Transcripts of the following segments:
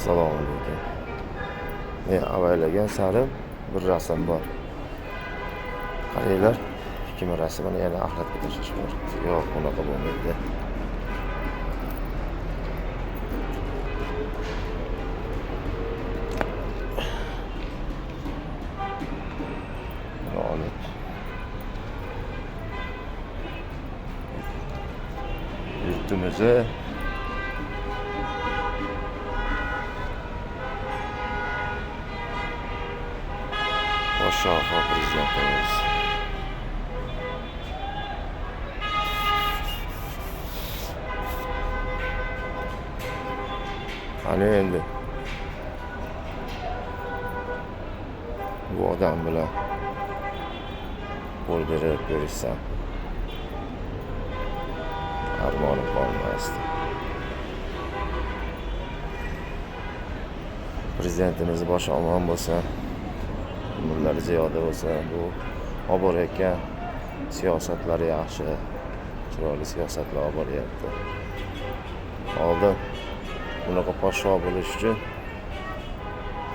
Assalomu alaykum. Men avaylagan sari bir rasm bor. Qaranglar, kimni rasmini yana axlatga tashlashib yuboribdi. Yo'q, bunaqa bo'lmaydi. Buni olib yurtimizni podshohi prezidentimiz ana endi bu odam bilan qo'l berib ko'rishsam armonim qolmasdi. Prezidentimiz boshi omon bo'lsa, umrlari ziyoda bo'lsa, bu olib borayotgan siyosatlari yaxshi, chiroyli siyosatlar olib boryapti. Oldin bunaqa podsho bo'lish uchun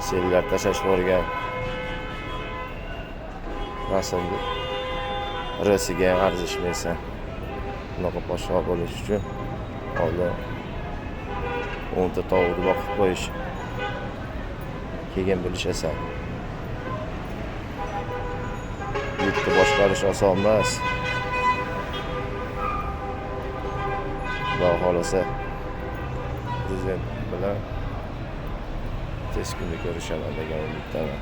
sellar tashlashib yuborgan rasmni rasiga ham arzishmaysan. Bunaqa podsho bo'lish uchun oldin 10 ta tovuqni boqib qo'yish, keyin bilishasan. Yurtni boshqarish oson emas. Xudo xohlasa prezident bilan tez kunda ko'rishaman degan umiddaman.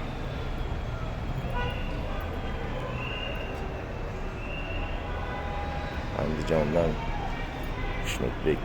Andijondan Xushnudbek.